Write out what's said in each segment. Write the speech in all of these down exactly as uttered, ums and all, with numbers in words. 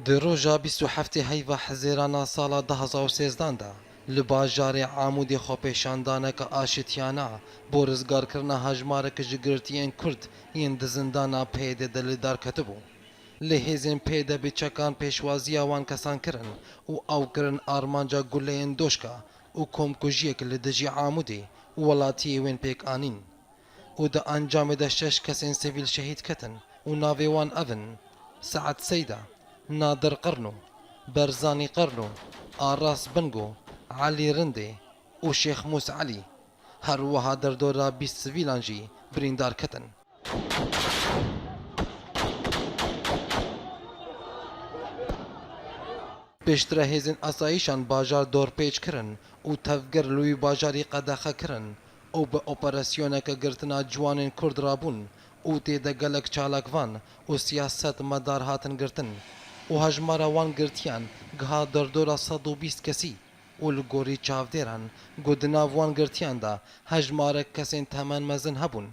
Di roja bîst û heftê heyva Hezêrana sala du hezar û sêzdehan de li bajarê Amûdê xwepêşandaneke aşitiyane bo rizgarkirina hejmarek ji girtiyên Kurd yên di zindana P Y D de li dar ketibû. Lê hêzên P Y D bi çekan pêşwaziya wan kesan kirin û ew kirin armanca guleyên doşka û komkujiyek li dijî Amûdê û welatiyê wên pêk anîn. Û di encamê de şeş kesên sivîl şehîd ketin û navê wan ev in: Sead Seyda, Nadir Qerno, Berzanî Qerno, Aras Bingo, Elî Rindê û Şêx Mûs Elî. Her wiha derdora bîst sivîlan jî birîndar ketin. Piştre hêzên asayîşan bajar dorpêç kirin û tevger li wî bajarî qedexe kirin û bi operasyoneke girtina ciwanên Kurd rabûn û tê de gelek çalakvan û siyasetmedar hatin girtin û hejmara wan girtiyan giha derdora sed û bîst kesî û li gorî çavdêran ku di nav wan girtiyan de hejmarek kesên temen mezin hebûn.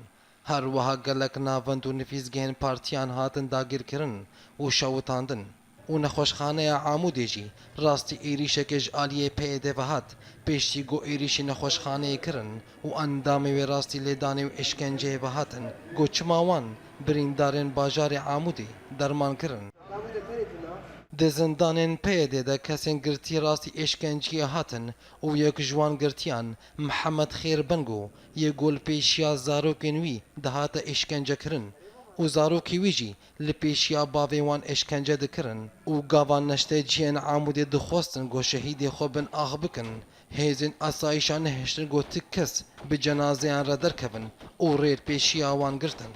Her wiha gelek navend û nivîsgehên partiyan hatin dagîrkirin û şewitandin û nexweşxaneya Amûdê jî rastî êrîşekê ji aliyê P Y D ve hat, piştî ku êrîşî nexweşxaneyê kirin û endamê wê rastî lêdanê û êşkenceyê ve hatin, ku çima wan birîndarên bajarê Amûdê derman kirin. Di zindanên P Y D de kesên girtî rastî êşkenciyê hatin û yek ji wan girtiyan Mihemed Xêr Bingo yê ku li pêşiya zarokên wî dihate êşkencekirin û zarokê wî jî li pêşiya bavê wan êşkence dikirin û gava neşteciyên Amûdê dixwestin ku şehîdê xwe bin ax bikin, hêzên asayîşa nehiştin ku ti kes bi cenazeyan re derkevin û rê li pêşiya wan girtin.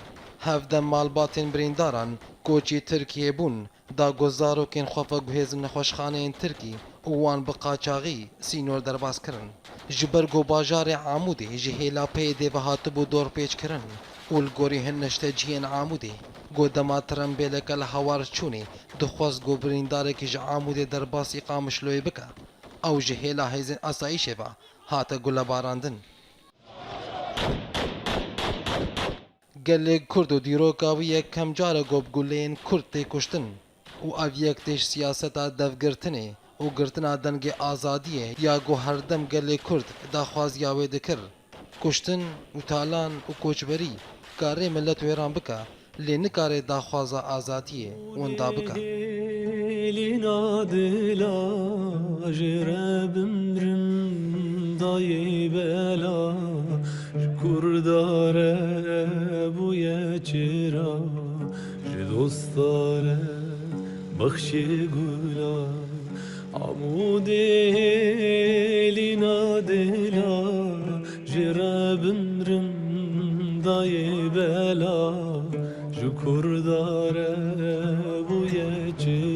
Hevdeh malbatên birîndaran koçî Tirkiyê bûn, da ku zarokên xwe veguhêzin nexweşxaneyên Tirkî û wan bi qaçaxî sînor derbas kirin. Ji ber ku bajarê Amûdê ji hêla P Y D ve hatibû dorpêçkirin û li gorî hin neşteciyên Amûdê ku dema trembêleke li hawar çûnê dixwest ku birîndarekî ji Amûdê derbasî Qamişloyê bike, ew ji hêla hêzên asayîşê ve hate gulebarandin. Gelê Kurd û dîroka wî yekem car e ku bi guleyên Kurd tê kuştin û ev yek tê ji siyaseta devgirtinê û girtina dengê azadiyê ya ku herdem gelê Kurd daxwaziya wê dikir. Kuştin û talan û koçberî kare milet wêran bike, lê nikare daxwaza azadiyê winda bike. Hêlîna dila jê re bimrim dayê bela, ji Kurda re bûye çira, ji dosta re bexşê gula. Amûdê hêlîna dila, jê re bimrim dayê bela, ji Kurda re bûye çira.